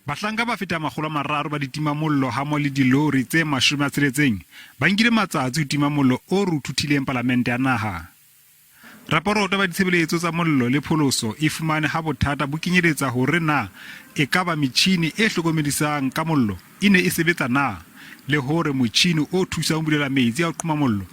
Bahlanka ba fetang 300 ba ditimamollo hammoho le dilori tse 60 ba nkile matsatsi ho tima mollo o ruthuthileng palamente ya naha. Raporoto ba ditshebeletso tsa mollo le pholoso e fumane ha bothata bo kenyeletsa hore na ekaba metjhini e hlokomedisang ka mollo e ne e sebetsa na, le hore motjhini o thusang ho bulela metsi a ho qhoma mollo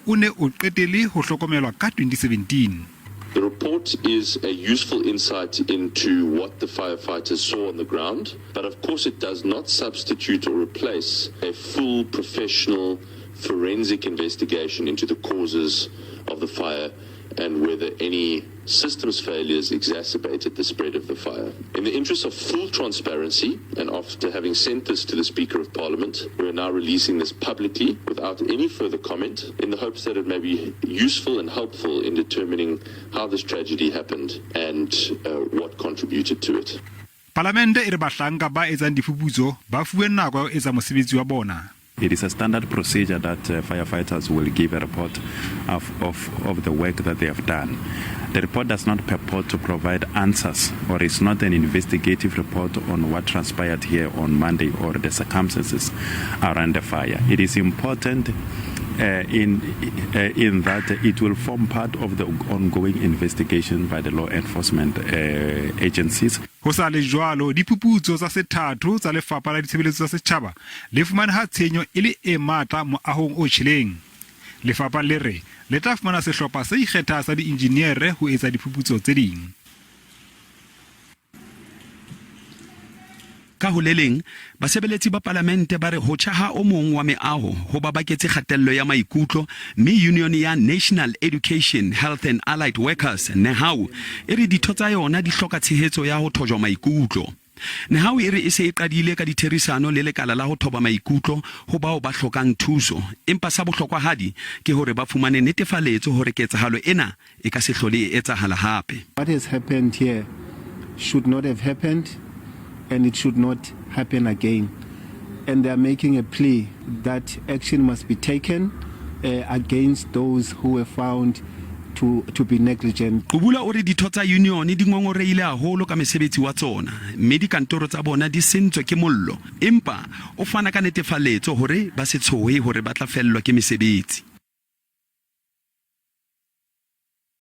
o ne o qetele ho hlokomelwa ka 2017. The report is a useful insight into what the firefighters saw on the ground, but of course it does not substitute or replace a full professional forensic investigation into the causes of the fire and whether any systems failures exacerbated the spread of the fire. In the interest of full transparency, and after having sent this to the Speaker of Parliament, we are now releasing this publicly without any further comment in the hopes that it may be useful and helpful in determining how this tragedy happened and uh, what contributed to it. Palamente e re bahlanka ba etsang diphuputso ba fuwe nako ya ho etsa mosebetsi wa bona. It is a standard procedure that uh, firefighters will give a report of, of, of the work that they have done. The report does not purport to provide answers or is not an investigative report on what transpired here on Monday or the circumstances around the fire. It is important uh, in, uh, in that it will form part of the ongoing investigation by the law enforcement uh, agencies. Ho sa le jwalo, diphuputso tsa sethatho tsa Lefapha la Ditshebeletso tsa Setjhaba le fumane ha tshenyo e le e matla moahong o tjheleng. Lefapha le re le tla fumana sehlopha se ikgethang sa diinjiniere ho etsa diphuputso tse ding. Ka ho le leng, basebeletsi ba palamente ba re ho tjha ha o mong wa meaho ho ba baketse kgatello ya maikutlo mme yunione ya National Education, Health and Allied Workers, NEHAWU, e re ditho tsa yona di hloka tshehetso ya ho thojwa maikutlo. NEHAWU e re e se e qadile ka ditherisano le lekala la ho thoba maikutlo ho bao ba hlokang thuso, empa sa bohlokwahadi ke hore ba fumane netefaletso hore ketsahalo ena e ka se hlole e etsahala hape. What has happened here should not have happened and it should not happen again. And they are making a plea that action must be taken uh, against those who were found to, to be negligent. Qubula o re ditho tsa unione di ngongorehile haholo ka mesebetsi wa tsona mme dikantoro tsa bona di sentswe ke mollo empa o fana ka netefaletso hore ba se tshohe hore ba tla fellwa ke mesebetsi.